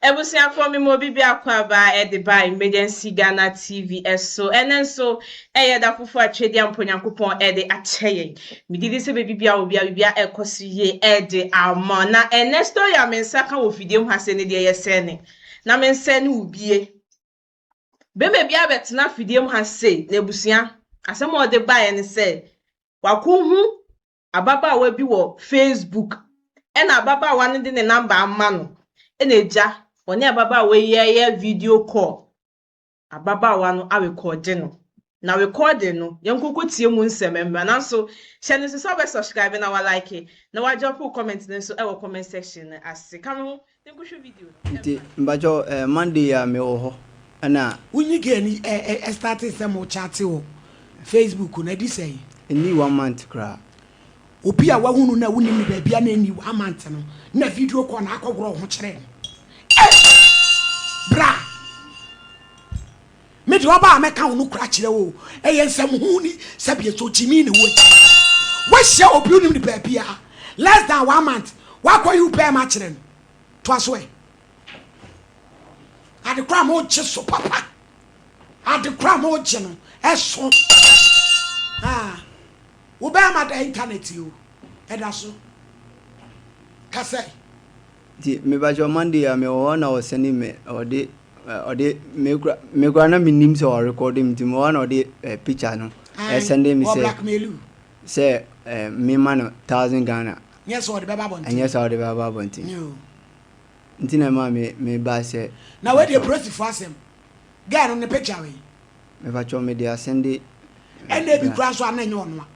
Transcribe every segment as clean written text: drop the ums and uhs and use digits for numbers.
Abusuafoɔ me ma obi biako aba ɛde ba Emergency Ghana TV ɛso. Ɛnɛ nso ɛyɛ da foforɔ a Twedeɛ mpo Nyankopɔn ɛde akyɛ yɛn. Megye di sɛ baabi bia wɔ bia bibia ɛkɔ so yie ɛde ama. Na ɛnɛ story a me nsa ka wɔ fidie mu ha sɛ ne deɛ yɛ sɛ ne. Na me nsa ne wo bie. Bɛrima bi abɛtena fidie mu ha sei na abusua asɛm a ɔde baeɛ ne sɛ wakɔhu ababaawa bi wɔ Facebook ɛna ababaawa no de ne number ama no ɛna agya ɔne ababaawa yi yɛyɛ video call. Ababaawa no arekɔɔde no na recording no yɛnkɔkɔ tie mu nsɛm mmra. Nanso hyɛ no nso sɛ wobɛ subscribe na walike na wadrop comment no nso ɛwɔ comment section no ase. Ka me ho na nkɔhwɛ video no. Nti mpakyɛw, Monday a mewɔ hɔ ɛna Wonyi girl ni ɛ ɛ start sɛ mo chat wɔ Facebook na ɛdi sɛn? Ɛni one month koraa. Obi a wahunu na wonim no baabi a na ɛni one month no na video call na akɔworɔ wo ho kyerɛ no. Ɛ bra, mede ɔba a mɛka wo no kora kyerɛ wo, ɛyɛ nsɛm ho ni sɛbi ɛsɛ ogyimi ne wo akyi. Wahyia obi wonim no baabi a less than one month wakɔ yi wo bɛɛma kyerɛ no. Toa so. Ɛ ade kora ma wogye so papa, ade kora ma wogye no ɛso. Ah, wo bɛɛma da internet yi o, ɛda so kasɛ. Nti mepakyɛw, Monday a mewɔ hɔ na ɔsɛne me, ɔde me kura na menim sɛ ɔrekɔde me. Nti mewɔ hɔ na ɔde picture no ɛsɛnde me wɔ sɛ blackmail you. Sɛ mema no 1,000 Ghana. Nyɛ sɛ ɔde bɛba abɔnten. Ɛnyɛ sɛ ɔde bɛba abɔnten. Yo. Nti na ɛma me meba sɛ Na wei deɛ, polisifoɔ asɛm, girl no ne picture wei. Mepakyɛw, mede asɛnde. Ɛna ebi kura nso a na ɛnyɛ ɔno a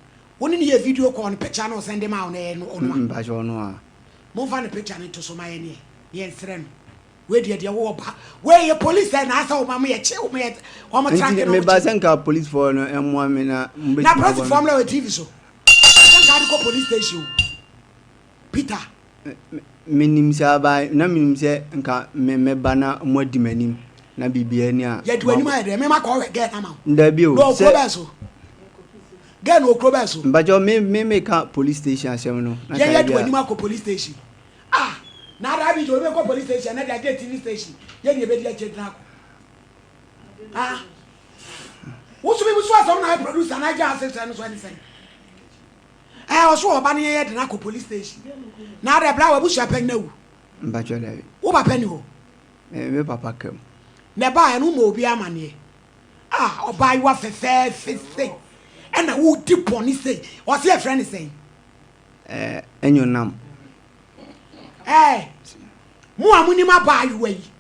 wo ne ne yɛ video call no, picture no ɔsɛnde ma wo no, ɛyɛ no ɔno a? Mpakyɛw, ɔno a. Momfa ne picture no to so ma yɛ neɛ yɛnsrɛ no. Wei deɛ wowɔ ba, wei yɛ police ɛ na asɛ wo ma mo yɛ kye wo mo yɛ wɔn nti track no. Meba sɛ nka policefoɔ no ɛmmoa me na mobɛtumi Na aboa polisifoɔ me. mmerɛ wɔ TV so sɛ nka ade kɔ police station o, Peter. Menim sɛ aba na menim sɛ nka me mɛba na mo adi m'anim na biribiara ni a. Yɛde w'anim ayɛ dɛ mema kɔ ɔwɛ girl nama wo. Dabi o. Na ɔkuro sɛ bɛɛ so, girl no okuro bɛɛ so? Mpakyɛw, me meka police station asɛm no na yɛn ka yɛde bi a w'anim akɔ police station. Ah, na ada bi obi kɔ police station na de agye TV station yɛn ni ebedi akyire gyina akɔ. Ah, wosu bi so asɛm na ayɛ producer na agye ase sɛ no so ɛne sɛn ɛ ɔso ɔba no yɛn yɛ de n'akɔ police station na ada bra w'abusua pɛn na wu. Mpakyɛw, dabi. Wo papa ni hɔ? Me papa kam. Na ɛbaa ɛno ma obi amaneɛ a ɔbaayewa fɛfɛɛfɛ sei ɛna wodi bɔne sei, ɔse yɛfrɛ ne sɛn? Ɛnyonam. Ɛɛ, mo a monim abaayewa yi,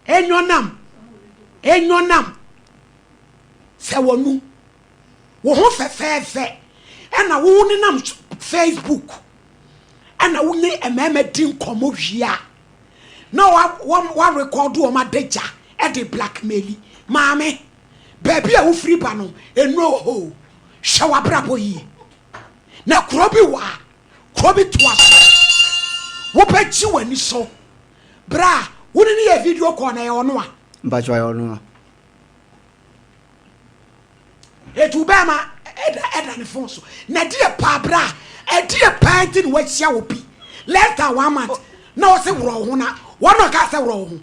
enyɔnam, enyɔnam sɛ wɔnu wo ho fɛfɛɛfɛ ɛna wo nenam Facebook ɛna wo ne mmarima di nkɔmmɔ wie a na wa record wɔn adagya ɛde blackmail. Maame, baabi a wofiri ba no nnuro wɔ hɔ o. Hwɛ w'abrabɔ yie na kuro bi wɔ a kuro bi toa so wobɛgye w'ani so berɛ a wone ne yɛ video call na ɛyɛ ɔno a? Mpakyɛw, ɛyɛ ɔno a. Etu bɛrima ɛda ne phone so na ɛdeɛ paa berɛ a ɛdeɛ paa nti na wahyia wo bi less than one month na ɔse worɔ wo ho na wɔn na ɔka sɛ worɔ wo ho?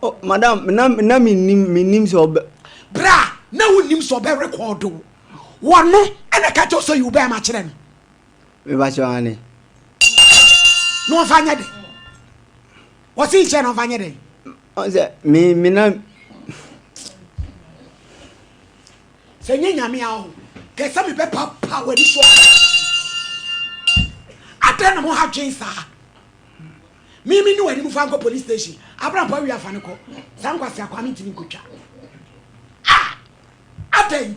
Oh madam, na menim sɛ ɔbɛ Berɛ a na wonim sɛ ɔbɛ record wo, wɔno ɛna ka kyerɛ sɛ yi wo bɛrima kyerɛ no? Mepakyɛw, ane. Na ɔmfa nyɛ dɛ ɔse nkyɛn na ɔmfa nyɛ dɛ? Ɔn sɛ me na Sɛ nyɛ Nyame a ɔho kɛ sɛ mebɛpapa w'ani so adɛn na mo ha dwen saa? Mimi ne w'anim fa nkɔ police station aberampa awie afa ne kɔ saa nkwasi akwa mentimi nkotwa. Ah, adɛn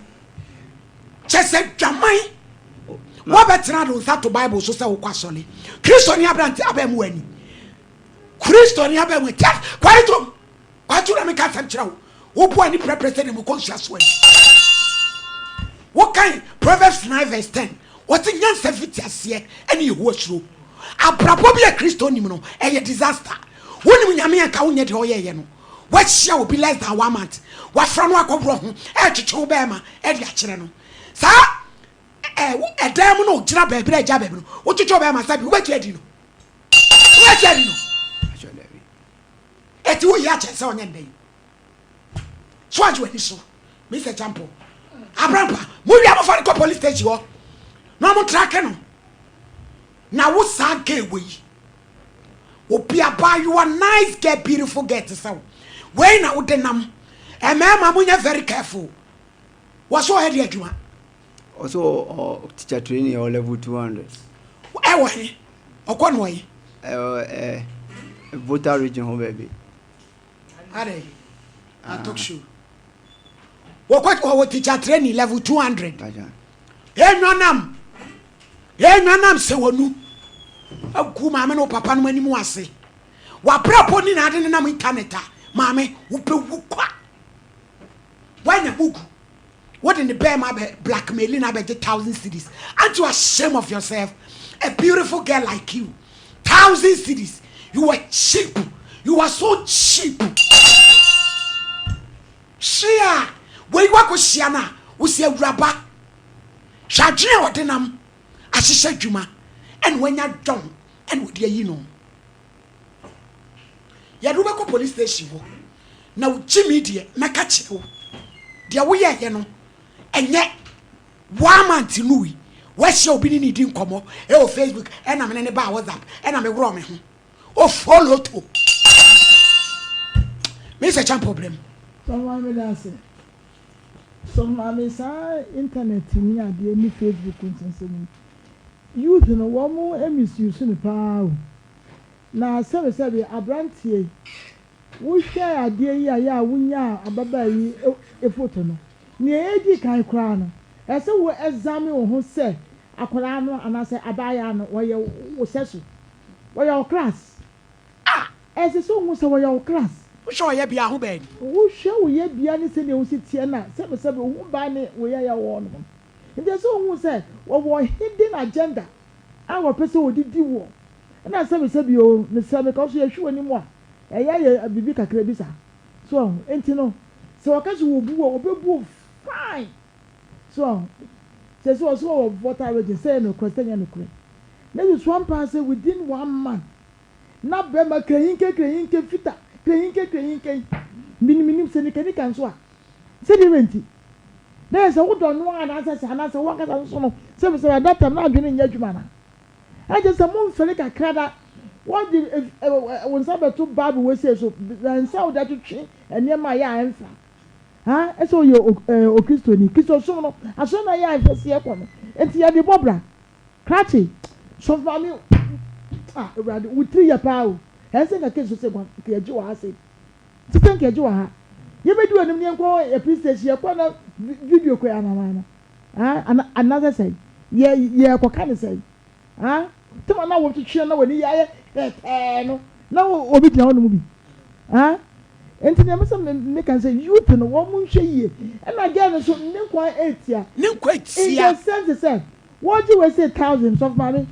kyɛ sɛ dwaman woabɛtena de wo nsa to Bible so sɛ wokɔ asɔre, Kristo ne aberante abɛn mu w'ani, Kristo ne abɛn mu kyɛ kwaetom kwaetom na meka asɛm kyerɛ wo, wobu ani prɛprɛ sɛ ne mu kɔ nsua so ani. Wokan Proverbs 9 verse 10, wɔte nyansa fiti aseɛ ɛne Yehowa suro. Abrabɔ bi a Kristo nim no ɛyɛ disaster. Wonim Nyame anka wonyɛ deɛ ɔyɛyɛ no. Wahyia obi less than one month, wafra no akɔworɔ ho ɛtwetwe wo bɛɛma ɛde akyerɛ no saa ɛdan mu no gyina baabi na agya baabi no wotwetwe wo bɛɛma sɛ bi wobɛgye adi no, wobɛgye adi no? Mpakyɛw, dabi. Eti woyɛ akyɛ sɛ ɔnyɛ ndɛ yi. So agye w'ani so. Mr. Champo. Abrampa, mo wia mo fa no kɔ police station hɔ. Na ɔmo trake no. Na wo saa girl wei. Obi abaayewa nice girl beautiful girl te sɛ wo. Wei na wode nam. Mmarima mo nyɛ very careful. Wɔ so ɔyɛ de adwuma. Ɔsɛ ɔ teacher training ɔ level 200. Ɛwɔ he? Ɔkɔ no ɔyi. Ɛwɔ ɛ Volta region hɔ baabi. Adɛ na talk show. Wɔkɔ ɔwɔ teacher training level 200. Enwanam enwanam sɛ wɔnu agu maame ne wo papa no anim ase. Wabrabɔ ni na ade nenam internet a maame wobɛwu kwa. Woanya mugu. Wode ne bɛrima abɛ blackmail no abɛgye thousand cedis. Aren't you ashamed of yourself? A beautiful girl like you. Thousand cedis. You are cheap. You are so cheap. Hwea wei wakɔhyia no a wosi awuraba. Hwɛ adwene a ɔde nam ahyehyɛ adwuma ɛna wanya dɔn ɛna ɔde ayi no. Yɛde wobɛkɔ police station hɔ na wogye me deɛ mɛka kyerɛ wo deɛ woyɛɛyɛ no ɛnyɛ one month no yi wahyia obi ne ne di nkɔmmɔ ɛwɔ Facebook ɛna mene ne baa WhatsApp ɛna meworɔ me ho o follow to me sɛ kyɛn problem. Sɔfo meda ase. Sɔfo maame saa internet ni adeɛ ne Facebook nsɛnsɛm yi youth no wɔn misuse no paa o. Na sɛbesɛbe aberanteɛ yi, wohwɛ adeɛ yi a yɛ a wonyaa ababaa yi foto no, nea edi kan koraa no, ɛsɛ wo examine wo ho sɛ akwadaa no anaasɛ abaayewa no wɔyɛ wo sɛso, wɔyɛ wo class. Ah! Ɛsɛ sɛ wohu sɛ wɔyɛ wo class. Wohwɛ ɔyɛ bea ho baabi. Wohwɛ wo yɛbea ne sɛnea wosi teɛ no a, sɛbesɛbe wo ho baa ne wo yɛyɛ wɔ hɔnom no. Nti ɛsɛ sɛ wohu sɛ wɔwɔ hidden agenda a wɔpɛ sɛ wɔde di woɔ. Ɛna sɛbesɛbe o, mesrɛ meka wo so yɛhwɛ w'anim a, ɛyɛ ayɛ biribi kakra bi saa. So wahu? Enti no, sɛ wɔka sɛ wɔbu wo a, wɔbɛbu wo fine. So wahu? Sɛ sɛ wɔse wɔwɔ Volta region, sɛ ɛyɛ nokorɛ, sɛ ɛnyɛ nokorɛ. Na susu ampa ara sɛ within one month, na bɛrima krehinke krehinke fita, krehinke krehinke, menim menim sɛ nika nika nso a, sɛdeɛ bɛ nti? Na yɛ sɛ wodɔ no ara anaasɛ sɛ anaasɛ wo ankasa nso no, sɛbesɛbe at that time na adwene nyɛ adwuma anaa? Ɛnkyɛ sɛ momfɛre kakra na wɔde wo nsa bɛto Bible wei so, na nsa a wode atwetwe nneɛma a ɛyɛ a ɛmfra. Ha, ɛsɛ ɔyɛ Okristoni. Kristosom no, asɔre na ɛyɛ a ɛhwɛ sɛ yɛkɔ no. Enti yɛde bɔ bra. Krakye, sɔfo maame, ah, Awurade, wo tiri yɛ paa o. Ɛnsɛ sɛ nka Kristo sɛ nka yɛgye wɔ ha sei. Nti sɛ nka yɛgye wɔ ha. Yɛbɛdi w'anim na yɛnkɔ yɛ police station, yɛkɔ na video kɔ yɛ anana no. Ah, ana, anaasɛ sɛn? Yɛ, yɛrekɔka no sɛn? Ah, tema na wotwetwe na w'ani yɛ ayɛ hɛtɛɛ no, na obi gyina hɔnom bi. Ah, enti nea mese me, meka ne sɛ, youth no, wɔn nhwɛ yie. Ɛna girl no nso, ne nkwa etia. Ne nkwa In etia. the sense sɛ, wɔgye wei sei thousand, sɔfo maame,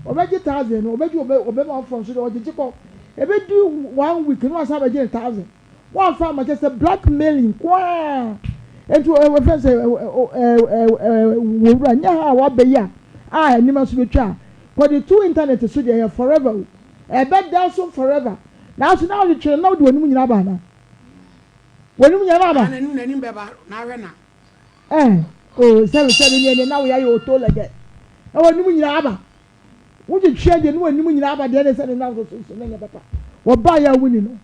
wɔbɛgye thousand no, wɔbɛgye wɔbɛ, wɔbɛma foforɔ nso deɛ, wɔgyegye kɔ. Ebedu one week no, wɔasan abɛgye ne thousand. Woamfa amma kyerɛ sɛ blackmailing nko ara nti wɔfrɛ no sɛ wɔwura nyɛ ha a waba yi a a anim aso bɛtwa a kɔde to internet so deɛ ɛyɛ forever o ɛbɛda so forever nanso na wode twere na wode w'anim nyina aba anaa w'anim nyina aba N'anim n'anim bɛba na ahwɛ na. ɛɛ o sɛbe sɛbe ne ɛne na woyɛ ayɛ oto lɛgɛ na w'anim nyina aba wode twɛ deɛ ne w'anim nyina aba deɛ ne sɛ ne nam so so ne nyɛ papa wɔbaa yɛ a woni no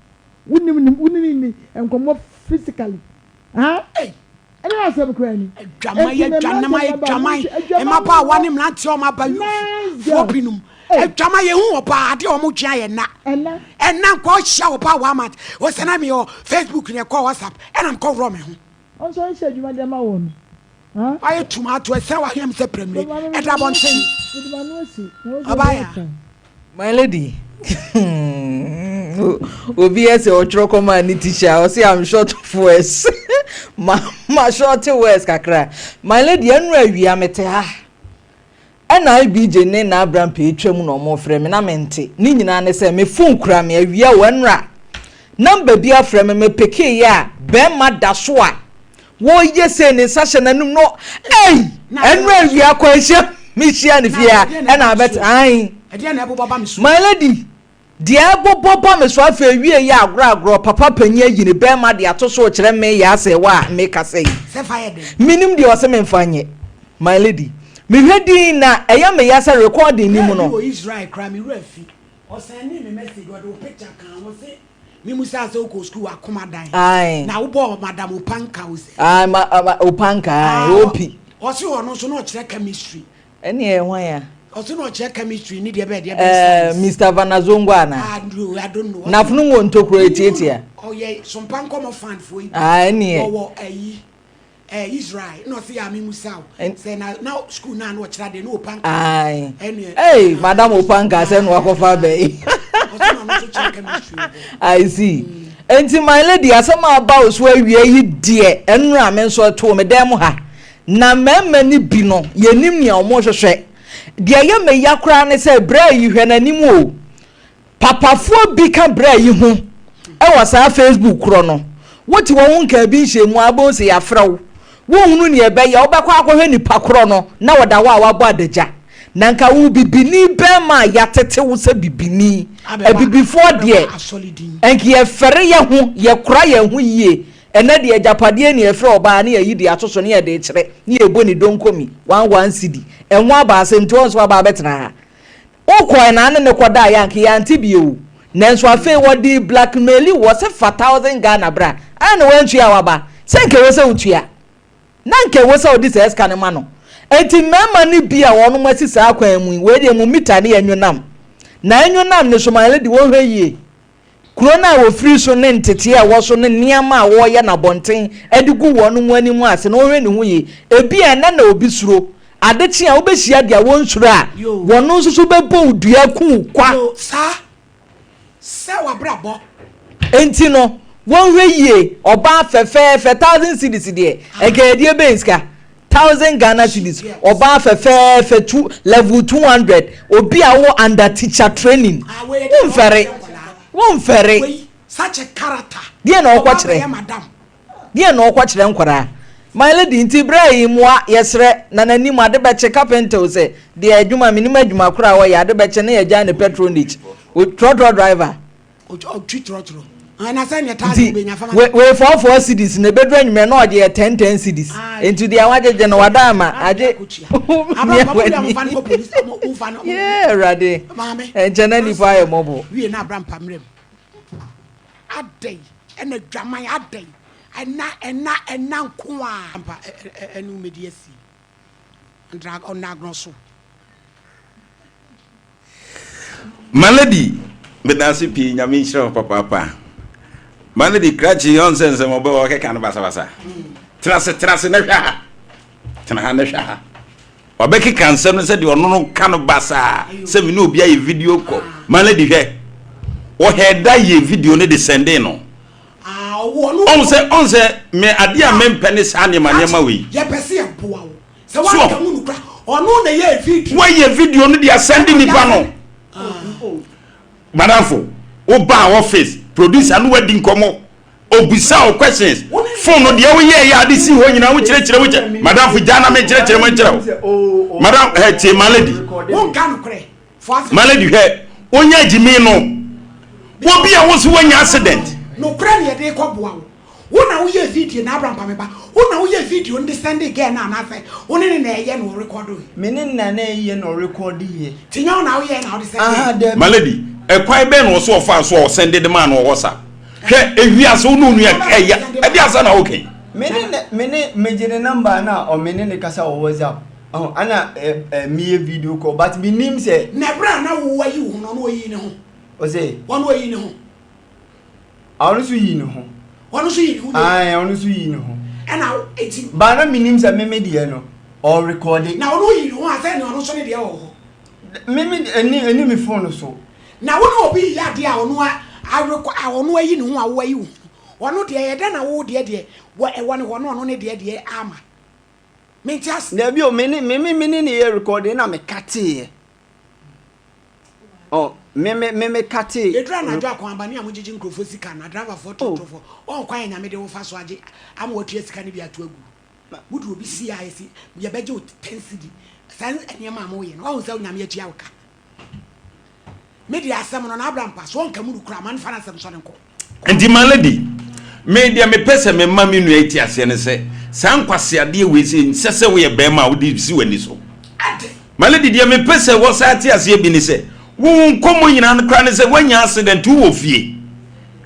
Wonim ne wo ne no nni nkɔmmɔ physically ah ɛne asɛm koraa ni. Adwaman Enti me adwaman mmeranteɛ mmabaa adwaman monhwɛ adwaman mmabaawa wɔ ne mmeranteɛ wɔn aba nice youth foɔ girl binom ei adwaman yɛn hu ɔbaa adeɛ wɔn dwen ayɛ nna ɛna ɛnna nkɔ hyia ɔbaa one month ɔsɛ na meyɛ Facebook na ɛkɔ WhatsApp ɛna mekɔ worɔ me ho. Ɔnso ɔnhyɛ adwuma de ama wɔn no ah. Wayɛ tomato ɛsɛn w'ahwene mu sɛ prɛmire Mede m'ano ɛda asi abɔnten mede m'ano asi na wosɛ ɔbaa ɔbɛyɛ ya. tan. My lady obi ɛsɛ ɔtwerɛ kɔmaa ne teacher ɔsɛ I'm short of words ma ma short words kakra my lady ɛnu awia mete ha ɛna IBJ ne na Abraham pɛ atwa mu na ɔmo frɛ me na mente ne nyinaa ne sɛ me phone kura me awia wɔ ɛnura number bi afrɛ me me peke yɛ a bɛrima da so a wɔyɛ sɛ ne nsa hyɛ n'anum no ei ɛnu awia kɔ ahyia mehyia ne fie a ɛna abɛt ae my lady. Deɛ ɛbobɔ ba me so afei wie yɛ agorɔ agorɔ papa panyin ayi ne bɛɛma de ato so rekyerɛ me yɛ asɛɛwa a mekasa yi. Sɛ fa yɛ dɛn? Menim deɛ ɔse memfa nyɛ. My lady, mehwɛ dinn na ɛyɛ me ya sɛ recording no mu Bra no. bi wɔ Israel koraa me werɛ afi. Ɔsɛndee me message ɔde wo picture kaa ho ɔse me musaa sɛ wokɔɔ school wɔ Akomadan Ae. na wobɔɔ madam Opanka wo sɛ. Ae ma ma Opanka ae Ah, OP. ɔse ɔno nso na ɔkyerɛ chemistry. Ɛneɛ hwan a? Ɔse na ɔkyerɛ chemistry ne deɛ bɛyɛ deɛ bɛyɛ Ɛɛ science. Mister Vanazongo anaa? Ah, no, I don't know. Ɔse N'afono wɔ ntokuro menim etiatia. no. Ɔyɛ Sompa Nkɔmɔ fan foɔ yi bi. Ah, ɛneɛ. Wɔwɔ ayi. Eh, Israel na ɔse yɛ a memu sa wo sɛ na na school na na ɔkyerɛ adeɛ na ɔpa nka Ae. ɛneɛ Ei, madam Opanka sɛ na wakɔfa aba yi. ɔse na ɔno nso kyerɛ chemistry wɔ hɔ. I see. Enti my lady, asɛm a aba wo so awia yi deɛ, ɛnora me nso ɛtoo me dan mu ha. Na mmarima no bi no, yɛnnim nea wɔhwehwɛ. Deɛ ɛyɛ me ya koraa ne sɛ, bra yi, hwɛ n'anim o. Papafoɔ bi ka bra yi ho wɔ saa Facebook korɔ no. Wote wɔn ho nkaa bi nhyiamu a, wobɛhu sɛ yɛafrɛ wo. Wonhunu nea ɛbɛyɛ, wobɛkɔ akɔhwɛ nipa korɔ no na ɔda hɔ a wabɔ adagya. Na nka wo bibini barima a yɛatete wo sɛ bibini. Abibifoɔ deɛ, nka yɛfɛre yɛ ho, yɛkora yɛn ho yie. Ɛnnɛ deɛ agyapadeɛ ni yɛfrɛ ɔbaa ne yɛyi de ato so ne yɛde rekyerɛ ne yɛbɔ ne donkomi, one one cedi. Ɛho aba asɛm nti ɔnso aba abɛtena ha. Wokɔe na ane no kɔdaeɛ a anka yɛante bio o. Nanso afei wɔde blackmaili wo, wɔse fa thousand Ghana bra. Ɛna na woantua a waba. Sɛ nka ɛwɔ sɛ wotua. Na nka ɛwɔ sɛ wode saa sika no ma no. Enti mmarima no bi a wɔnom asi saa kwan mu yi, wei deɛ mo mita ne anwonam. Na anwonam no so my lady wɔnhwɛ yie. Kuro no a wɔfiri so ne nteteɛ a ɛwɔ so ne nneɛma a wɔreyɛ no abɔnten de gu wɔn anim ase no, wɔnhwɛ ne ho yie. Ebia ɛnnɛ na obi suro. Ade kye a, wobɛhyia deɛ wɔnsuro a, wɔn nso so bɛbɔ wo dua aku wo kwa. Yo, saa. Sɛ w'abrabɔ. Enti no, wɔnhwɛ yie. Ɔbaa fɛfɛɛfɛ, thousand cedis deɛ, ɛnka yɛde ɛbɛn sika. Thousand Ghana cedis, ɔbaa fɛfɛɛfɛ two, level 200, obi a wowɔ under teacher training. Womfɛre, womfɛre. Deɛ na ɔkɔkyerɛ? Deɛ na ɔkɔkyerɛ nkwadaa? My lady, nti berɛ yi mmoa yɛsrɛ na n'anim ade bɛkye carpenter o sɛ deɛ adwuma menim adwuma koraa a ɔyɛ ade bɛkye na yɛgyae ne patronage trɔtrɔ driver. Ɔtwi trɔtrɔ. Na sɛ neɛ taxi Nti wobɛnya fa ma we wei four four cedis na ebeduru anwummerɛ na ɔgye yɛ ten ten cedis. Nti deɛ wagyegye no wada ama agye mia w'ani. Yee Awurade ɛnkyɛ na nipa ayɛ mmɔbɔ. Wie na abra mpa mmerɛ mu. Adɛn ɛna dwaman adɛn ɛna ɛna ɛna nko a. Mpa ɛne wo mɛdi asi ɔnagorɔ so. My lady, medase pii nyame nhyira wo papaapa. My lady krakye yɛ ɔnsɛ nsɛm ɔbɛ ɔkeka no basabasa. Tena se tena se na hwɛ ha. Tena ha na hwɛ ha. Ɔbɛkeka nsɛm no sɛdeɛ ɔno no ka no basaa sɛ me ne obi ayɛ video kɔ. My lady hwɛ. Ɔhɛ da yɛ video no de sɛndee no. Ɔn sɛ ɔn sɛ me adeɛ a mempɛ ne saa nneɛma nneɛma wei. Yɛpɛ sɛ yɛboa wo. Sɛ So wanka mu nokora, ɔno na ɛyɛɛ video. Woayɛ video no de asɛnde nipa no. Madamfo, wobaa office, producer no wadi nkɔmmɔ, obisa wo questions, phone no deɛ woyɛɛ yɛ ade si hɔ nyinaa wokyerɛkyerɛ mu kyɛ. Madamfo gyaa na menkyerɛkyerɛ mu nkyerɛ wo. Madam, eh, tie my lady. Wonka nokorɛ. My lady hwɛ, wonya gyimi no, wobi a wo so woanya accident. Nokorɛ na yɛde rekɔboa wo. Wo na woyɛɛ video no Abraham me ba wo na woyɛɛ video no de sɛndee girl no anaasɛ wo ne no na ɛyɛ na ɔrekɔdoe? Me ne no na na ɛyɛ na ɔrekɔde yɛ. Nti nyɛ wo na woyɛɛ na wode sɛndee Aha no? dabi. My lady, ɛkwan bɛn na ɔso ɔfaa so a ɔsɛnde de maa no wɔ WhatsApp? Hwɛ, ewiase wo ne wo nua ɛya, ɛde asa na woka yi? Me ne no, me ne, megye ne number na ɔ me ne no kasa wɔ WhatsApp. Ɔho, ana ɛ ɛ meyɛ video call but menim sɛ. Na ɛberɛ a na wo ayi wo ho no ɔno ɔyii ne ho? Ɔse? Ɔno ɔyii ne ho? Ɔno nso yii ne ho. Ɔno nso yii ne ho bio. Ae, ɔno nso yii ne ho. Ɛna eti. Ba na menim sɛ meme deɛ no, ɔrekɔde. Na ɔno yii ne ho a, sɛ nea ɔno nso ne deɛ wɔ hɔ. Meme deɛ, ɛni, ɛni me phone so. Na wo ne obi reyɛ adeɛ a ɔno arekɔ, a ɔno ayi ne ho a wo ayi wo ho no, ɔno deɛ ɛyɛ dɛn na wo deɛ deɛ wɔ ɛwɔ ne hɔ na ɔno ne deɛ deɛ ama? Mente ase. Dabi o, me ne, me me ne ne yɛ recording na me kateeɛ. Oh, me me me me kate. Eduru anadwo akwanbane a mogyegye nkurɔfoɔ sika no, adriverfoɔ torotorofoɔ, wɔn kwan a Nyame de wo fa so agye ama woatua sika no bi ato agu. Wode obi si a yɛsi yɛbɛgye wo ten cedi. Saa nneɛma a moyɛ no, woahu sɛ Nyame atua wo ka. Me deɛ asɛm no n'abra mpa so ɔnka mu no kura ma nfa n'asɛm sɔ ne nkɔ. Nti my lady, me deɛ mepɛ sɛ mema me nua yi te aseɛ ne sɛ, saa nkwaseadeɛ wei sei nsɛ sɛ woyɛ barima a wode si w'ani so. My lady, deɛ mepɛ sɛ wɔsan te aseɛ bi ne sɛ, wo wo nkɔmmɔ nyinaa no koraa ne sɛ woanya accident wowɔ fie.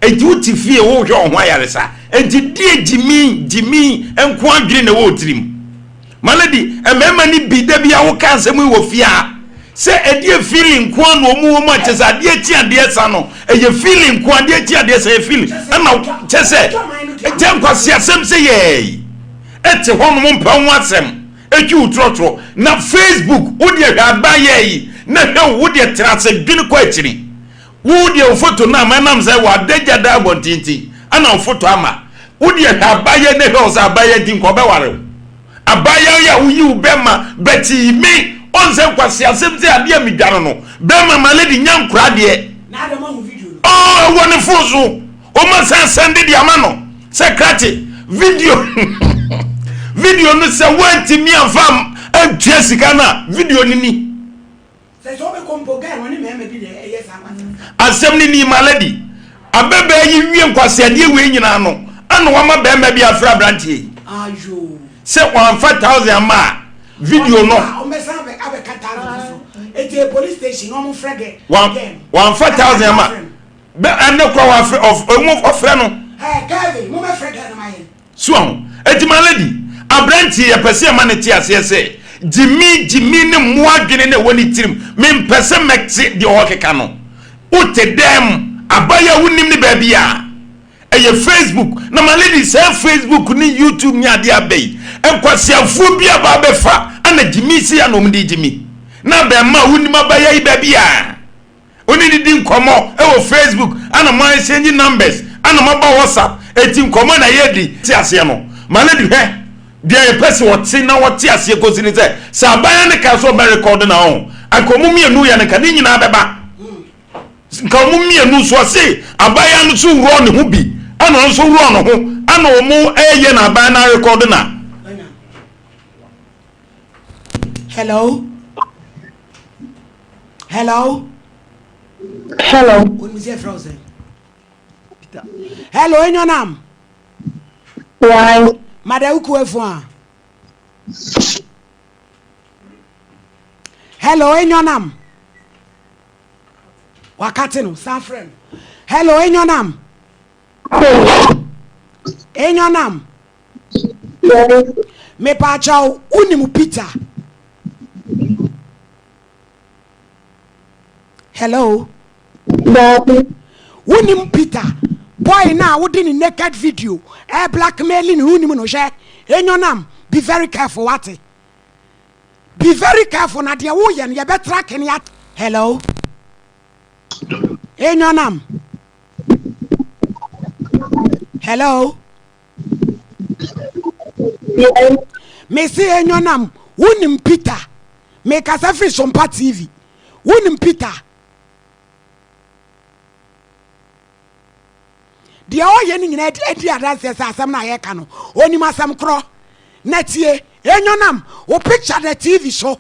Enti wote fie wohwɛ wo ho ayaresa. Enti deɛ gyimi gyimi nko adwene na ɛwɔ wo tirim. My lady, mmarima no bi da bi a woka asɛm yi wɔ fie a, sɛ ɛdeɛ feeling nko ara na wɔn wɔ mu a kyɛ sɛ adeɛ kye adeɛ sa no, ɛyɛ feeling nko adeɛ kye adeɛ sa ɛyɛ feeling. Ɛna kyɛ sɛ kyɛ nkwasi asɛm sɛ yɛɛ ɛte hɔ nom mpɛ ho asɛm ɛtwi wo trɔtrɔ na Facebook wo deɛ hwɛ aba yɛɛ yi na hwɛ wo deɛ tena ase dwene kɔ akyiri. Wo deɛ wo foto no ama ɛnam sɛ w'adagya da abɔnten nti ɛna wo foto ama. Wo deɛ hwɛ abayɛ na hwɛ wo sɛ abayɛ nti nka ɔbɛware wo. Abayɛ yi a woyi wo bɛma bɛti me ɔn sɛ nkwaseasɛm sɛ adeɛ a medwa no no bɛma ma lady nya nkora deɛ. Oh ɛwɔ ne fon so ɔma san sɛnde de ama no sɛ krakye video video no sɛ woantumi amfa antua sika no a video no ni. Asɛm no ni, Malady, ababaa yi wie nkwaseadeɛ wei nyinaa no, ana wama barima bi afrɛ aberanteɛ yi sɛ wamfa thousand ama a video no wamfa thousand ama ɛnɛ kora wafrɛ ɔfrɛ no. So wahu? Enti my lady, aberanteɛ yi, yɛpɛ sɛ yɛma no te aseɛ sɛ, gyimi, gyimi ne mmoa adwene na ɛwɔ ne tirim. Mempɛ sɛ mɛte deɛ ɔrekeka no. Wote dɛm, abayewa a wonnim ne baabi a, ɛyɛ Facebook. Na my lady, saa Facebook ne YouTube ne adeɛ aba yi, nkwaseafoɔ bi aba abɛfa, ɛna gyimi sei a na wɔde gyimi. Na abɛɛmaa a wonnim abayewa yi baabi a. Wo ne no di nkɔmmɔ wɔ Facebook ana mo exchange numbers ana mo aba WhatsApp eti nkɔmmɔ na yɛ di te aseɛ no ma lady hwɛ deɛ yɛ pɛ sɛ ɔte na ɔte aseɛ kɔsi ne sɛ sɛ abaayewa no kaa sɛ ɔbɛ record na ɔho anka ɔmo mmienu yɛ no nka ne nyinaa bɛba nka ɔmo mmienu so ɔse abaayewa no so wurɔ ne ho bi ɛna ɔno nso wurɔ ne ho ɛna ɔmo ɛyɛ na abaayewa no arekɔdo na. Hello. Hello. Hello. Onim sɛ ɛfrɛ wo sɛn? Peter. Hello, enyɔnam. Why? Mada wuku efo a. Hello, enyɔnam. Wakate no, san frɛ no. Hello, enyɔnam. Enyɔnam. Mepaakyɛw, wonim Peter? Hello? Daabi. Wonim Peter? Boy no a wode ne naked video ɛ blackmailing no, wonim no? Hwɛ, enyɔnam, be very careful, wate? Be very careful na deɛ woyɛ no yɛbɛtrake ne at. Hello? Enyɔnam. Hello? Mese enyɔnam, wonim Peter? Mekasa firi Sompa TV. Wonim Peter? Deɛ ɔyɛ no nyinaa di adanseɛ sɛ asɛm no a yɛka no, ɔnim asɛm korɔ. Na tie, enyɔnam, wo picture da TV so.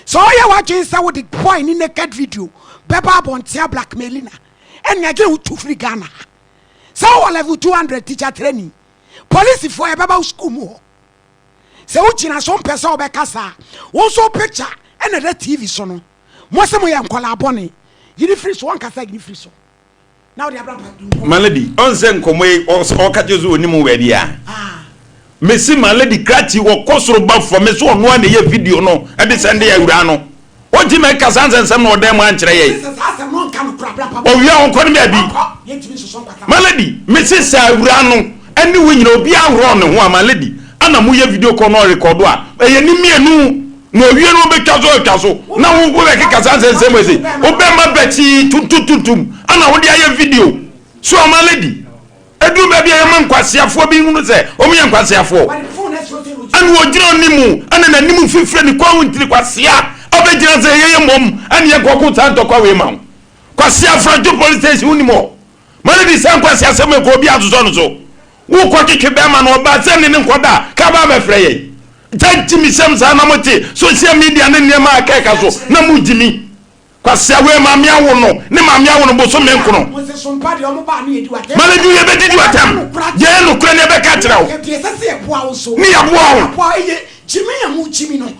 Sɛ ɔyɛ w'adwene sɛ wode boy ne naked video bɛba abɔnten a blackmaili na, ɛnea gye wo tu firi Ghana ha. Sɛ wowɔ level 200 teacher training, polisifoɔ yɛbɛba wo sukuu mu hɔ. Sɛ wogyina so mpɛ sɛ wobɛkasa a, wo nso wo picture na ɛda TV so no. Mo se moyɛ nkwadaa bɔne. Yi no firi so, ɔnkasa yi no firi so. Na wode abra mpa nkɔmmɔ. My lady, ɔn sɛ nkɔmmɔ yi ɔka kyerɛ sɛ ɔnim wo baabi a. Mese my lady krakye ɔkɔ soro ba fam, mese ɔno ara na ɛyɛ video no de sɛnde awuraa no. Ɔnti mɛka saa nsɛnsɛm no ɔdan mu ankyerɛ yɛn. Ɔwia ɔnkɔ ne baabi. My lady, mese sɛ awuraa no ɛne wo nyina obi ahorɔ ne ho a my lady, ana moyɛ video call na ɔrekɔdo a, ɛyɛ ne mmienu na ɔwie no ɔbɛtwa so ɔtwa so na wo wobɛkeka saa nsɛnsɛm wɔ se wobɛma bɛkyi tuntuntuntum ana wode ayɛ video so my lady. Ɛduru baabi a yɛma nkwaseafoɔ bi hunu sɛ wɔn yɛ nkwaseafoɔ. Ɛna ɔgyina ɔne mu ɛna n'anim mfifire ne kɔn ho ntini kwasea ɔbɛgyina sɛ yɛyɛ mmom ɛne yɛn kɔko saa ntɔkwa wei ma wo. Kwasea Franco police station wonim hɔ. Ma no di saa nkwasea sɛm ɛkɔ obi asosɔ no so. Wokɔ twetwe bɛrima no ɔbaa sɛ ne ne nkɔda ka ba abɛfrɛ yɛn. Gya gyimisɛm saa na mote social media ne nneɛma a ɛkɛka so na mo gyimi. Kwasea wei maame awo no ne maame awo no bosome nkono. Malady yɛbɛdidi w'atɛm yɛyɛ nokorɛ ne yɛbɛka kyerɛ wo ne yɛboa wo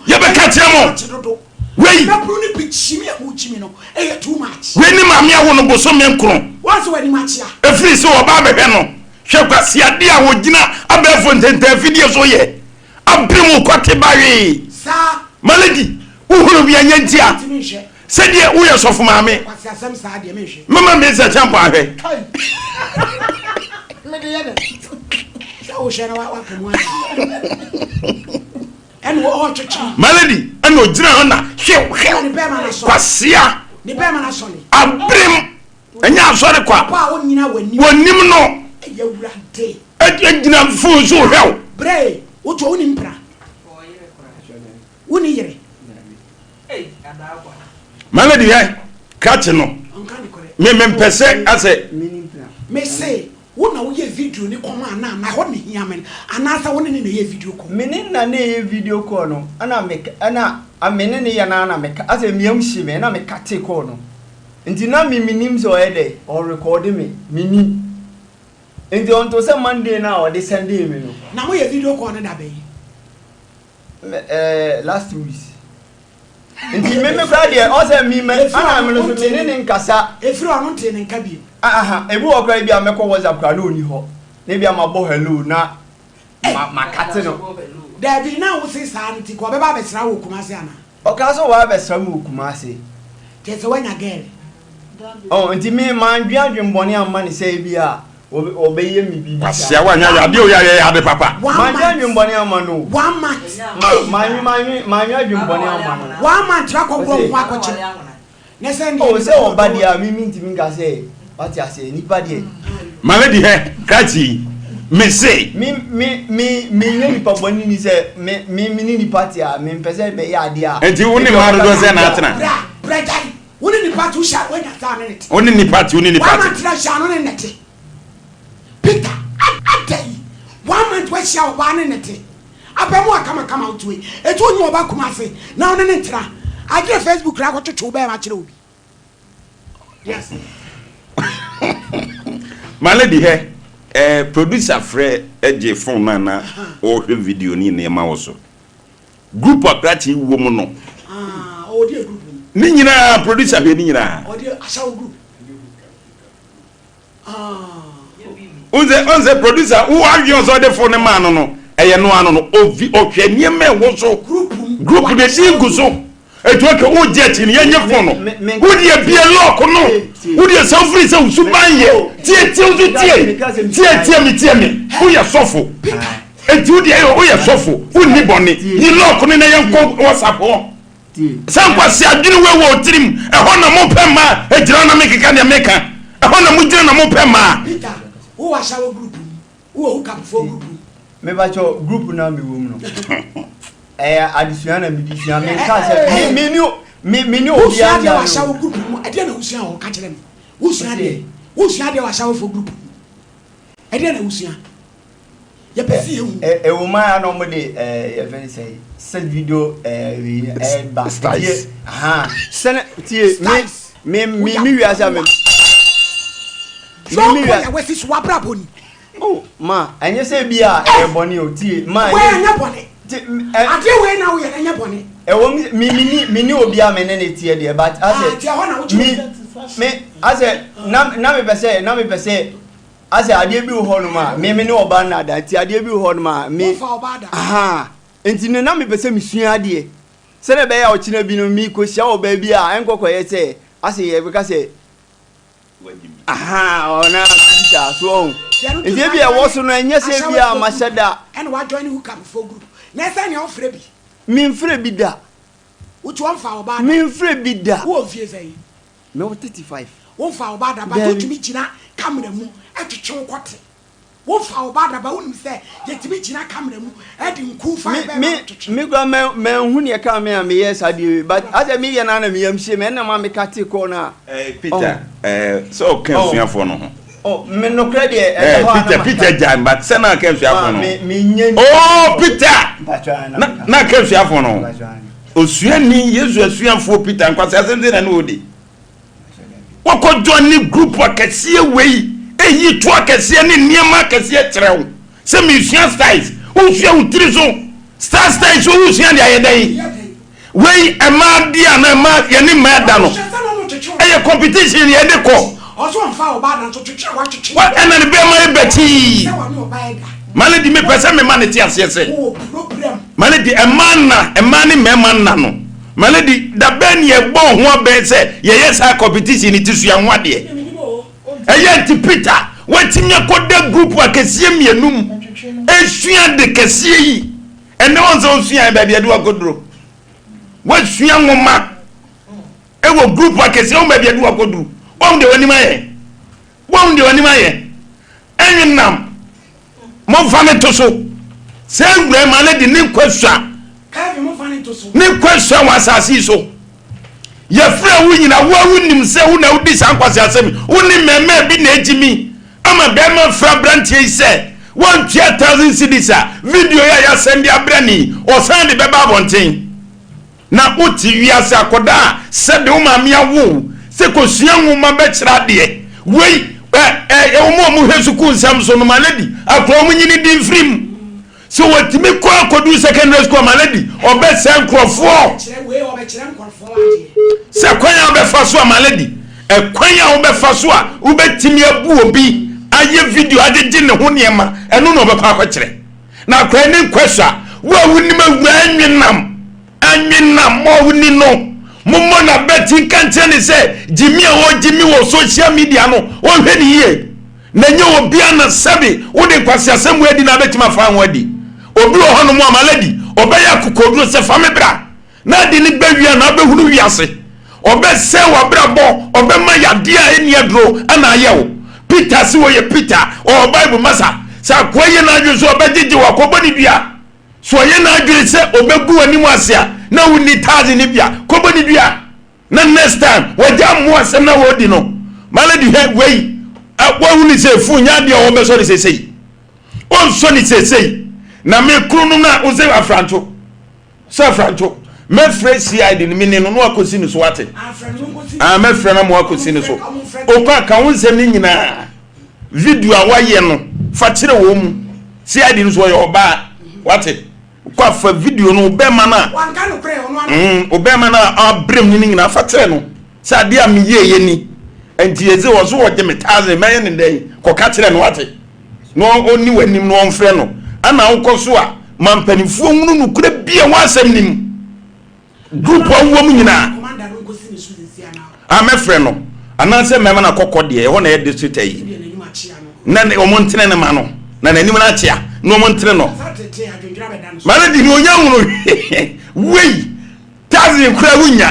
yɛbɛka kyerɛ mo wei wei ne maame awo no bosome nkono ɛfiri sɛ ɔba abɛhwɛ no hwɛ kwaseadeɛ a wɔgyina abɛɛfo ntɛntɛnfidie so yɛ Abere mu kwate bawee. Malady, wohunu me anyɛ ntia sɛdeɛ woyɛ sɔfo maame. Mama me nsa kyɛmpɔ ahwɛ. Malady, ɛna ogyina hɔ na hwɛ hwɛ kwasia aberem ɛnyɛ asɔre kwa wɔnim no gyina fon so hwɛ wo. Brɛ wotoɔ woni mpra woni yere. Melody hɛ krakye no me me mpɛ sɛ asɛ. Me se wo na woyɛ video ne kɔma anaa na ɛhɔ na ehia me no anaasɛ wo ne ne na ɛyɛ video call. Me ne na na ɛyɛ video call no ɛna me ɛna me ne ne yɛ no na me ka asɛ me yam hye me ɛna me kate call no nti na me menim sɛ ɔyɛ dɛ ɔrekɔɔde me menim. Nti ɔnto sɛ Monday no a ɔde sɛndee me no. Na mo yɛ video call no da bɛn? Me eh, last 2 weeks. Nti me me koraa deɛ ɔsɛ me mɛ ana me no so me ne ne nkasa. Efiri ɔno ntee ne nka bio. Aha, ebi wɔ koraa ebi a mɛkɔ WhatsApp koraa na ɔni hɔ. Na ebi a mabɔ hello na ma makate no. Daabi, na wo se saa nti ka ɔbɛba abɛsra wo wɔ Kumasi anaa? Ɔkaa sɛ ɔba abɛsra me wɔ Kumasi. Kyerɛ sɛ woanya girl. Oh, nti me mandwen adwen bɔne amma no sɛ ebi a ɔbɛyɛ me biribi saa. Kwasia wanya yɛ adeɛ oyɛ ayɛ ade papa. Mandwen adwen bɔne amma no o. One month. Ma manwe manwe manwe adwen bɔne amma no. One month wakɔ borɔ wo ho akɔkyɛ. Ne sɛ Oh, sɛ ɔba deɛ a me mentumi nka sɛ wate aseɛ nipa deɛ. My lady hɛ krakye yi me se. Me me me me nyɛ nipa bɔne ni sɛ me me me ne nipa te a me mpɛ sɛ mɛyɛ adeɛ a. Nti wo ne mmaa dodoɔ sɛn na atena? Bra bra gyae. Wo ne nipa te wohyia woanya saa ne ne te. Wo ne nipa te wo ne nipa te. One month na hyia no ne ne te. Peter adɛn one month wahyia ɔbaa ne ne te. Abɛmoa kamakama wote wei eti wonye ɔba Kumase na wo ne ne ntena. Agyina Facebook kra akɔtwetwe wo bɛɛma kyerɛ obi. Yes. My lady hɛ eh, producer frɛ gye phone no a na ɔrehwɛ video ne nneɛma wɔ so. Group a krakye wɔ mu no. Ah, ɔwɔ deɛ group mu. Ne nyinaa producer hwɛ ne nyinaa. Ɔwɔ deɛ asawo group. Ah. Ɔnsɛ ɔnsɛ producer wo adwene ɔsɛ ɔde phone ne maa no no ɛyɛ no ano no ovi ɔhwɛ nneɛma ɛwɔ so. Group mu. Group de di gu so. Etu ɔkɛ wo gye akyi no yɛnyɛ phone no. Wo deɛ bie lock no. Wo deɛ sɛ wofiri sɛ wo suban yɛ tie tie wo so tie tie tie me tie me woyɛ sɔfo. Enti wo deɛ woyɛ sɔfo, wonni bɔne. Yi lɔɔko no na yɛnkɔ WhatsApp hɔ. Sɛ nkwasi adwene wei wɔ wo tirim, ɛhɔ na mopɛ mmaa. Egyina na mekeka deɛ meka. Ɛhɔ na mogyina na mopɛ mmaa. Peter, wowɔ ahyɛwo group mu? Wowɔ hookup foɔ group mu? Mepakyɛw, group no a mewɔ mu no, ɛyɛ adesua na mede sua. Menka sɛ me me ne me ne Wosua obiara adeɛ wɔ nna ahyɛwo no. group mu? Ɛdeɛn na wosua wɔ hɔ? Ka kyerɛ me. Wosua adeɛ? Wosua adeɛ wɔ ahyɛwofoɔ group mu? Ɛdeɛn na wosua? Yɛpɛ sɛ yɛhu. Ɛwɔ mu a na wɔn de ɛɛ yɛfɛ ne sɛ set video ɛɛ wei ɛɛba. Styles. Tie ahan sɛnɛ tie me me me me wiase a me. Me me wiase. Yɛ wɛsi so wabrabɔ ni. Oh ma ɛnyɛ sɛ bi a ɛyɛ bɔne o tie ma. Wei ɛnyɛ bɔne. Adeɛ wei na woyɛ no ɛnyɛ bɔne. Ɛwɔ mu me me ni me ni obi a me ne ne teɛ deɛ but asɛ me me asɛ na na mepɛ sɛ na mepɛ sɛ. Asɛ adeɛ bi wɔ hɔ nom a me me ne ɔbaa nna da nti adeɛ bi wɔ hɔ nom a me Womfa ɔbaa da. Ahaa nti no na mepɛ sɛ mesua adeɛ sɛdeɛ ɛbɛyɛ a ɔkyena bi no mekɔhyia ɔbaa bi a ɛnkɔ kɔyɛ sɛ asɛ yɛbɛka sɛ ahaa ɔna biribi saa so ɔho nti ebi ɛwɔ so no ɛnyɛ sɛ ebi a mahyɛ da. Ɛna wa join hook up foɔ group na ɛsɛ nea wofrɛ bi. Memfrɛ bi da. Wotu ɔmfa ɔbaa da. Memfrɛ bi da. Wowɔ mfie sɛn? Mewɔ 35. Womfa wo ba da but Dabi. wotumi gyina camera mu twetwe wo kɔte. Womfa wo ba da but wonim sɛ yɛtumi gyina camera mu de nku fa Me bɛrima me no twetwe. me koraa mɛ manhu neɛ ɛkaa me a meyɛɛ saa adeɛ wei but asɛ meyɛ no ara na me yam hyee me ɛna ma me katee kɔɔ no a Eh, ɔho. Peter, eh, sɛ ɔka Oh. asuafoɔ no ho. Oh, me nokorɛ deɛ ɛda Eh, hɔ a na Peter, maka. Peter gyae, but sɛ na ɔka asuafoɔ Ma no ho. me menyɛ ni. Oh, Peter! Mpakyɛ na Na, meka. na ɔka asuafoɔ no ho. Mpakyɛ. Osuani, Yesu asuafoɔ Peter, nkwasi asɛm sɛ na ne ɔdi. Wakɔ join ne group akɛseɛ wei ɛyi to akɛseɛ ne nneɛma akɛseɛ kyerɛ wo sɛ mesua styles wosua wo tiri so star styles wo wosua de ayɛ dɛn wei ɛmaa di a na ɛma yɛne mmaa da no ɛyɛ competition yɛde kɔ wa ɛna ne bɛrima yɛ bɛtii ma ne di mepɛ sɛ mema ne te aseɛ sɛ ma ne di ɛmaa nna ɛmaa ne mmarima nna no Ma no di, da bɛn ne yɛbɔɔ ho abɛn sɛ yɛyɛ saa competition no ti sua ho adeɛ? Ɛyɛ nti Peter watumi akɔda group akɛseɛ mmienu mu ɛsua ade kɛseɛ yi. Ɛnɛ wɔn sɛ ɔsua baabi ɛde wakɔduro. Wasua nwoma ɛwɔ group akɛseɛ wɔn baabi ɛde wakɔduro. Wɔn deɛ wɔanim ayɛ. Wɔn deɛ wɔanim ayɛ. Ɛnwenam. Momfa no nto so sɛ awuraa ma no de ne nkwa sua. Ne nkwa sua wɔ asase yi so. Yɛfrɛ wo nyina, wo a wonim sɛ wo na wodi saa nkwasi asɛm. Wo ne mmɛɛmaa bi na egye mi ama bɛrima frɛ aberanteɛ yi sɛ wantua thousand cedis a video yi a yɛasɛn de abrɛ ne yi, ɔsan de bɛba abɔnten. Na wote wiase akɔdaa a sɛbe wo maame awo wo sɛ kɔsua nwoma bɛkyerɛ adeɛ. Wei ɛ ɛ wɔn a wɔhwɛ sukuu nsɛm so no, my lady, akora wɔn nyini di mfiri mu. Sɛ wɔtumi kɔ akɔduru secondary school, my lady, ɔbɛsɛe nkurɔfoɔ. Sɛ kwan a wobɛfa so a, my lady, ɛkwan a wobɛfa so a wobɛtumi abu obi ayɛ video agyegye ne ho nneɛma, ɛno na ɔbɛkɔ akɔkyerɛ. Na akwadaa ne nkwa sua. Wo a wonim awuraa nwenam, anwenam a woni no, mommɔ n'abati nka nkyerɛ ne sɛ gyimi a ɔgyimi wɔ social media no, ɔnhwɛ ne yie. Na ɛnyɛ obiara na sɛbe wode nkwaseasɛm wei adi na abɛtumi afa ho adi. Obi wɔ hɔnom a, my lady, ɔbɛyɛ akokoɔduro sɛ fa me bra. Na ade no ba wie a na abɛhunu wiase. Ɔbɛsɛe w'abrabɔ, ɔbɛma yadeɛ a ɛnni aduro na ayɛ wo. Peter se ɔyɛ Peter, ɔwɔ Bible masa. Sɛ akoa yɛ n'adwene sɛ ɔbɛgyegye wo a, kɔbɔ no dua. Sɛ ɔyɛ n'adwene sɛ ɔbɛgu w'anim ase a, na wonni taase no bi a, kɔbɔ no dua. Na next time, wagya mmoa asɛm no a wɔredi no. My lady hwɛ wei, wahunu sɛ fon nyɛ adeɛ a wɔbɛsɔ no seesei. Ɔnsɔ no seesei. Na me kunu no na wo sɛ afranto. Sɛ Franco, mɛfrɛ CID no, mene no na wakɔsi no so wate. Ah, mɛfrɛ no ama wakɔsi no so. Okɔ a, ka wo nsɛm no nyinaa. Video a wayɛ no, fa kyerɛ wɔn mu. CID no so ɔyɛ ɔbaa, wate. Kɔ a, fa video no, ɔbɛrima no a, mm, ɔbɛrima no a abrem no no nyinaa, fa kyerɛ no. Sɛ adeɛ a meyɛeɛ ni, nti yɛdze wɔ so wɔgye me thousand, mɛyɛ ne dɛn? Kɔka kyerɛ no, wate. na ɔnni w'anim na ɔmfrɛ no, ɛna wokɔ so a, ma mpanimfoɔ nhunu nokorɛ bi a ɛwɔ asɛm no mu. Group a wowɔ mu nyinaa. A mɛfrɛ no, anaasɛ mɛma no akɔkɔ deɛ, ɛhɔ na ɛyɛ district ayi. Na wɔn ntene no ma no, na n'anim no akyea, na wɔn ntene no. Ma no di ne ɔnya hunu wei. Thousand kura wunya.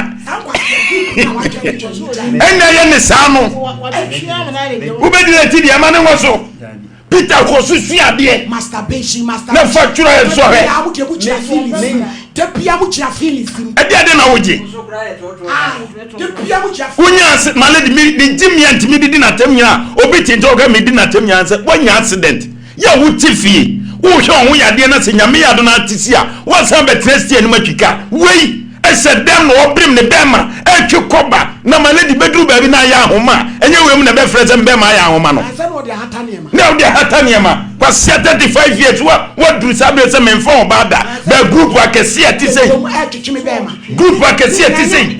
Ɛnna yɛ ne saa no. Wobɛdi n'akyi deɛ ɛma ne nwɔ so. Peter kɔ so sua adeɛ. Na fa twerɛ nsɔhwɛ. Ɛde ade na wogye. Wonya ase ma lady mi ne gye mi antimi didi n'atɛm nyinaa obi te nkyɛn ɔka mi di n'atɛm nyinaa sɛ woanya accident. Yɛ a wote fie, wohwɛ wɔn ho yadeɛ na sɛ Nyame yɛ adom na ate si a, woasan bɛtena stia anim atwi ka. Wei ɛsɛ dɛm na ɔbrem ne bɛɛma ɛtwe kɔba na ma lady bɛduru baabi na ayɛ ahoma a, ɛnyɛ wei mu na ɛbɛfrɛ sɛ mbɛɛma ayɛ ahoma no. Na wode ahata nneɛma. Kwasia 35 years wa waduru saa berɛ sɛ memfa ɔbaa da. Bɛ group akɛseɛ a ɛte sei. Group akɛseɛ a ɛte sei.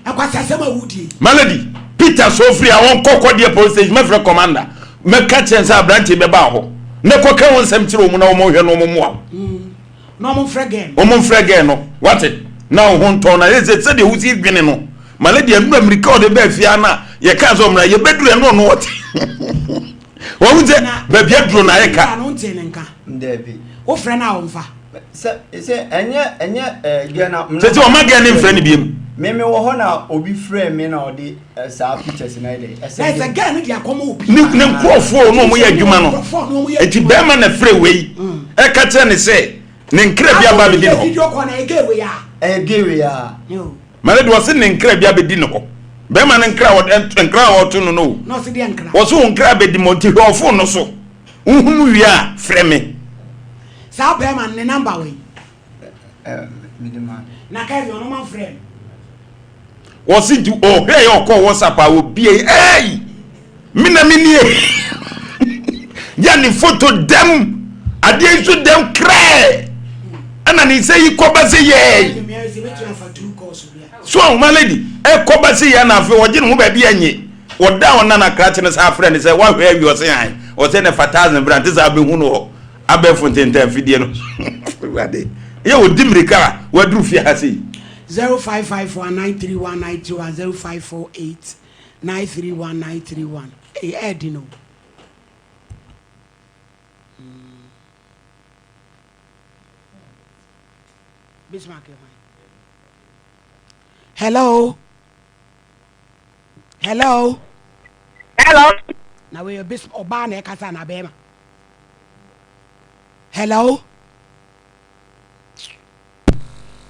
Nkwaseasɛm a wodie yi. Melody, Peter so firi ha ɔnkɔ kɔdeɛ police station mɛfrɛ commander mɛka kyerɛ sɛ aberanteɛ bɛba hɔ na kɔka wo nsɛm kyerɛ wɔn na wɔn hwɛ na wɔn mmoa wo. Na wɔn mfrɛ gɛɛ no. Wɔn mfrɛ gɛɛ no wate na wo ho ntɔn na yɛ sɛ sɛdeɛ wosi dwene no Melody ɛnura mmirika ɔde bɛɛ fie ana yɛka sɛ ɔmra yɛbɛduru ɛno ɔno ɔte wɔn sɛ baabi aduro na ayɛ ka. Wofrɛ no a ɔmfa. Sɛ sɛ ɛnyɛ ɛnyɛ ɛɛ gɛ na. Sɛ sɛ ɔma gɛ ne nfrɛ ne biem. Me me wɔ hɔ na obi frɛ me na ɔde saa pictures na ɛdɛ. Ɛsɛ sɛ gɛ no de akɔma obi. Ne ne nkurɔfoɔ na wɔn yɛ adwuma no. Eti bɛrima na frɛ wei ɛka kyerɛ ne sɛ ne nkra bi aba abɛdi ne hɔ. Video call na ɛyɛ gɛ wei a. Ɛyɛ gɛ wei a. Mane de ɔse ne nkra bi abɛdi ne hɔ. Bɛrima no nkra nkra a ɔto no no o. Na ɔse deɛ nkra. Ɔse wo nkra abɛdi mɔ nti hwɛ ɔfon no so. Wohunu wie a frɛ me. Saa bɛrima no ne number wɔ yi. Mede ma. Na Kevin ɔno ma frɛ no. Wɔse nti ɔhwɛɛ yɛ ɔkɔɔ WhatsApp a obie ei me na me nie yɛ ne foto dɛm adeɛ nso dɛm krɛɛ ɛna ne nsa yi kɔba sɛ yɛɛ so ahoma lady ɛkɔba sɛ yɛ na afei ɔgye ne ho baabi ɛnye wɔda ɔna na krakye no saa frɛ ne sɛ wahwɛ awie ɔse han ɔsɛ ne fa thousand bra nte sɛ abɛhu no hɔ abɛɛfo ntentan afidie no awurade yɛ ɔdi mmirika a waduru fie ha sei. 0554 931 931 0548 931 931 Ei ɛyɛ den o. Mm. Bismarck yɛ hwan? Hello. Hello. Hello. Na wei yɛ bis ɔbaa na ɛkasa na bɛrima. Hello.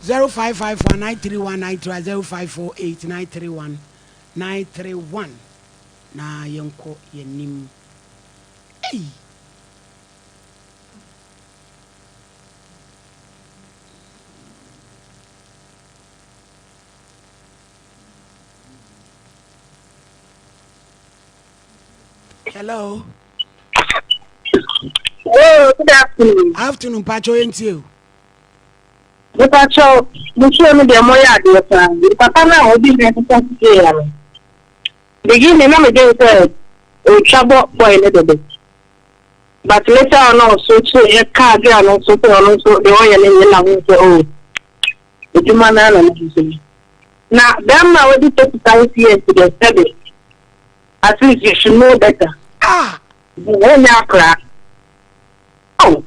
0554 931 931 0548 931 931 na yɛnkɔ yɛnim. Ei. Hello. Hello, good afternoon. Afternoon, Pacho yɛntie o. Mepacho, musuo no deɛ moyɛ adeɛ paa. Me papa no a ɔdi hɛn kasa sisie ya no. Beginning na medwen sɛ ɔretwa bɔ boy no dodo. But later on na ɔso kyerɛ yɛ kaa girl no nso sɛ ɔno nso deɛ ɔyɛ no nyɛ na ho sɛ oh adwuma no ara na no nso. Na bɛrima a wadi 35 years deɛ sɛbe At least you should know better. Ah! Wonyɛ akora. Oh.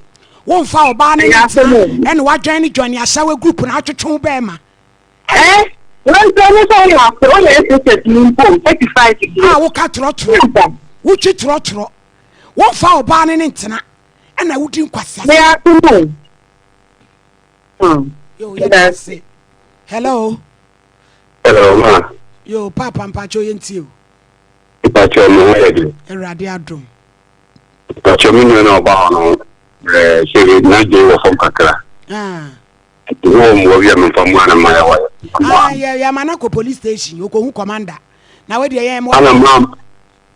Womfa ɔbaa no ne ntena ɛna wadwan ne Johnny Asawa group na atwetwe wo bɛɛma. Eh? Wɔn ne sɛ woyɛ akora woyɛ SHS ni mpo 35 years. A woka trɔtrɔ. Wotwi trɔtrɔ. Womfa ɔbaa no ne ntena ɛna wodi nkwasiasɛm. Meyɛ asom o. Yo, yɛda ase. Hello. Hello ma. Yo paapa mpakyɛw yɛn tie o. Mpakyɛw me ho yɛ den. Awurade adom. Mpakyɛw me nua na ɔba hɔ no brɛ sɛ n'adwene wɔ fam kakra. Ah. Nti wowɔ mmoa bi a memfa mmoa no ma yɛ wɔ Ah yɛ yɛ ma no kɔ police station okohu commander na wo deɛ yɛn mmoa. Ana ma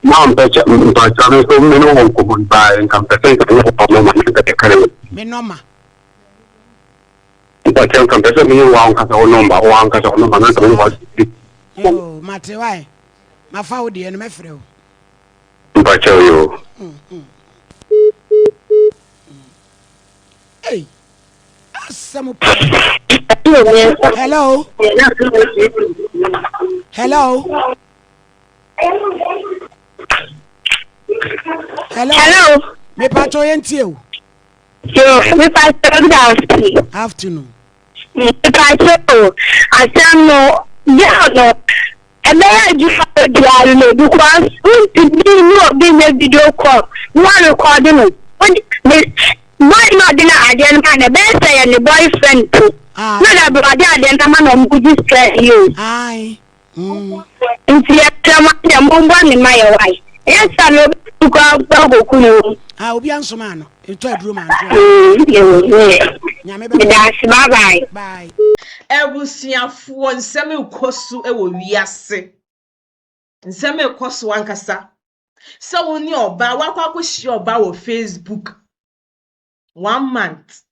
ma mpɛkyɛ mpakyɛw me nso me ne wɔ nkɔmmɔ bi paa nka mpɛ sɛ nka me wɔ nɔma na nka yɛka ne. Me nɔma. Mpakyɛw nka mpɛ sɛ menye wo ankasa wo nɔmba wo ankasa wo nɔmba na nka menye wo adi. Yoo mate wae mafa wo deɛ no mɛfrɛ wo. Mpakyɛw yoo. Ei asɛm paa. Hello. Hello. Hello. Hello. Mepakyɛw yɛntie o. Yo, mepakyɛw good afternoon. Afternoon. Mepakyɛw o, asɛm no, girl no, ɛbɛyɛ adwuma a obiara no because wontumi ne obi nyɛ video call na warekɔde no. Me boy no ɔde no adeɛ no ma no, ɛbɛyɛ sɛ yɛ ne boyfriend po. Ah. Na dabi ɔde adeɛ no ama na ɔmo gye sika yi o. Aye. Mm. Nti yɛsrɛ mo deɛ mombɔ ne ma yɛ wae. Ɛyɛ sa no obi kɔ akɔku ne ho. Ah, obi ansoma ano. Ntɔ aduro ma nto. Nyame bɛ. Meda ase bye bye. Bye. Abusuafoɔ, nsɛm rekɔ so wɔ wiase. Nsɛm rekɔ so ankasa. Sɛ wo ne ɔbaa, woakɔ akɔhyia ɔbaa wɔ Facebook one month.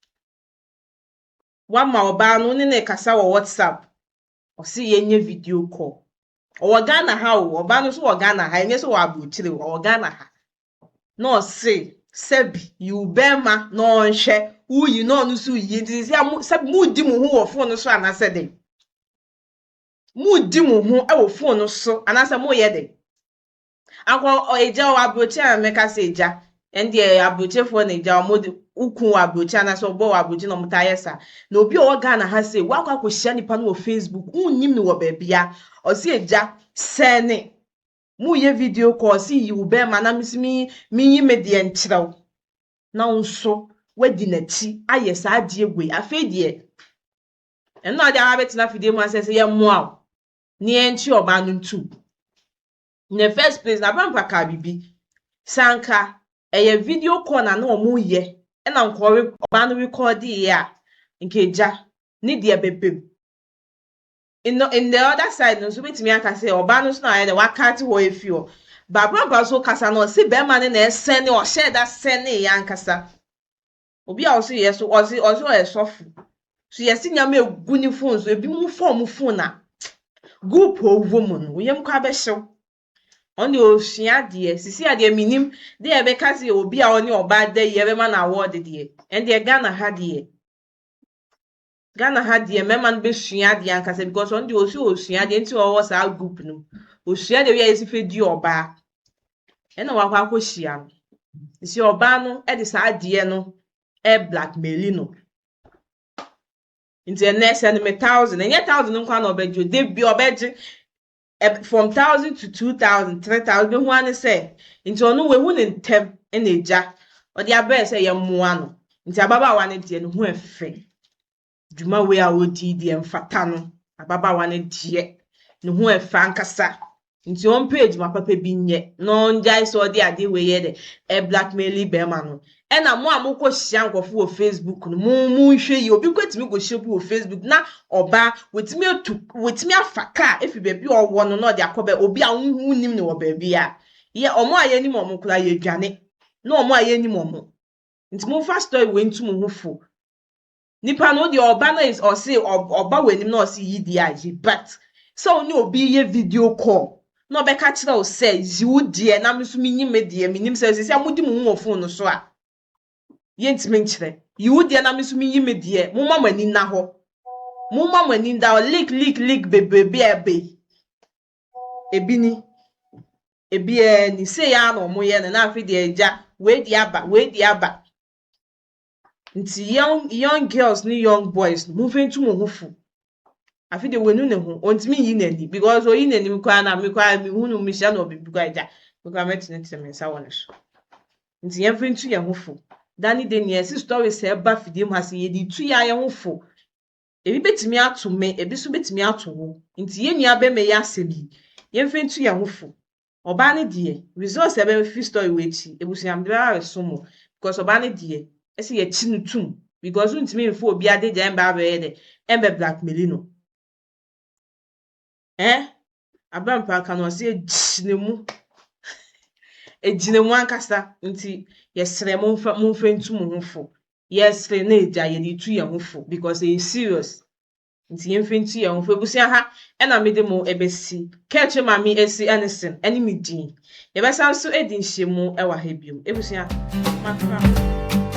Woama ɔbaa no, wo ne no rekasa wɔ WhatsApp. Ɔse yɛnyɛ video call. Ɔwɔ Ghana ha o, ɔbaa no nso wɔ Ghana ha, ɛnyɛ sɛ ɔwɔ aburokyire o, ɔwɔ Ghana ha. Na ɔse sɛbi yi wo bɛrima na ɔnhwɛ, woyi na ɔno nso yi, nti sɛ mo sɛbi modi mo ho wɔ phone no so anaasɛ dɛn? Modi mo ho wɔ phone no so anaasɛ moyɛ dɛn? Akɔ egya wɔ aburokyi a mɛka sɛ egya ɛndeɛ aburokyifoɔ na egya wɔn de wo kun wɔ aburokyi anaasɛ ɔbɔ wɔ aburokyi na wɔn taa yɛ saa. Na obi a ɔwɔ Ghana ha sei wakɔ akɔhyia nipa no wɔ Facebook wonnim no wɔ baabia ɔsi egya sɛne mo yɛ video call ɔsi yi wo bɛrima na mesi mi minyi me deɛ nkyerɛw na wo nso wadi n'akyi ayɛ saa adeɛ wei afei deɛ ɛno na ɔde aba abɛtena afidie mu asɛ sɛ yɛmmoa wo na yɛnkye ɔbaa no ntu. In the first place na Abrampa kaa biribi. Sɛ anka ɛyɛ video call na na wɔreyɛ ɛna nka ɔre ɔbaa no rekɔɔdeeɛ a, nka agya ne deɛ bɛba mu. In the, in the other side no nso wobɛtumi aka sɛ ɔbaa no nso na ayɛ dɛ wakate hɔ efi hɔ. But Abrampah nso kasa no ɔse bɛrima no na ɛsɛne ɔhyɛɛ da sɛne yɛ ankasa. Obi a ɔse yɛ so ɔse ɔse ɔyɛ sɔfo. So yɛse nyama egu ne phone so ebi mu fa ɔmo phone a group a ɔwɔ mu no wo yam koraa bɛhyew. Ɔno deɛ ɔresua adeɛ. Sisi a deɛ menim deɛ yɛbɛka sɛ obi a ɔne ɔbaa da yi yɛbɛma no award deɛ ɛndeɛ Ghana ha deɛ Ghana ha deɛ mmarima no bɛsua adeɛ ankasa because ɔno deɛ ɔsi ɔresua adeɛ nti ɔwɔ saa group no mu. Ɔsua deɛ yɛsi fɛ di ɔbaa ɛna wakɔ akɔhyia no. Nti ɔbaa no de saa adeɛ no ɛblackmaili no. Nti ɛnɛ sɛ no me 1000 ɛnyɛ 1000 nko na ɔbɛgye o de bi ɔbɛgye from 1000 to 2000 3000 bɛhu ane sɛ nti ɔno wehu ne ntɛm ɛna egya ɔde abɛɛ sɛ yɛmmoa no. Nti ababaawa no deɛ ne ho ɛfɛ. Dwuma wei a ɔdi deɛ mfata no ababaawa no deɛ ne ho ɛfɛ ankasa. Nti ɔmpɛ adwuma papa bi nyɛ na ɔngyae sɛ ɔde adeɛ wei yɛ dɛ ɛblackmaili bɛrima no. Ɛna mo a mokɔhyia nkurɔfo wɔ Facebook no mo monhwɛ yie obi kɔtumi kɔhyia obi wɔ Facebook na ɔbaa wɔtumi atu wɔtumi afa kaa efi baabi a ɔwɔ no na ɔde akɔ baabi obi a wonnim no wɔ baabi a yɛ ɔmo a yɛnim ɔmo koraa yɛdwane na ɔmo a yɛnim ɔmo. Nti momfa story wei nto mo ho fo. Nipa no deɛ ɔba no ɔse ɔba wɔ anim na ɔse yi deɛ a yi but sɛ wo ne obi yɛ video call na ɔbɛka kyerɛ wo sɛ yi wo deɛ na me nso menyi me deɛ menim sɛ sisi a modi mo ho wɔ phone no so a yɛntumi nkyerɛ. Yi wo deɛ na me nso menyi me deɛ momma mo ani nna hɔ. Momma mo ani nda hɔ leak leak leak bebrebe a ɛba yi. Ebi ni. Ebi ɛɛ ni sei ara na ɔmo yɛ no na afei deɛ agya wei de aba wei de aba. Nti young young girls ne young boys no momfa ntu mo ho fo. Afei deɛ wanu ne ho ɔntumi nyi n'ani because oyi n'anim koraa na me koraa mehu no mehyia no wɔ baabi koraa agya me koraa mɛtenetene me nsa wɔ ne so. Nti yɛmfa ntu yɛn ho fo. Da ne da nea yɛsi stories a ɛba fidie mu ha sɛ yɛde tu yɛn ho fo. Ebi bɛtumi ato me ebi nso bɛtumi ato wo. Nti yɛn nua bɛrima yi asɛm yi yɛmfa ntu yɛn ho fo. Ɔbaa no deɛ results a ɛbɛfi story wɔ akyi ebusua mede bɛba abɛso mo because ɔbaa no deɛ ɛsɛ yɛkyi no tum because wontumi mfa obi adagya ɛmba abɛyɛ dɛ ɛmbɛ blackmaili no. Eh? Abrampah ka no ɔsɛ egyina mu. Egyina mu ankasa nti yɛsrɛ momfa momfa ntu mo ho fo. Yɛsrɛ na egya yɛde tu yɛn ho fo because ɛyɛ serious. Nti yɛmfa ntu yɛn ho fo. Ebusua ha ɛna mede mo ɛbɛsi. Kɛkyɛ maame esi ɛne ɛne me din. Yɛbɛsan so edi nhyiamu ɛwɔ ha bio. Ebusua makra.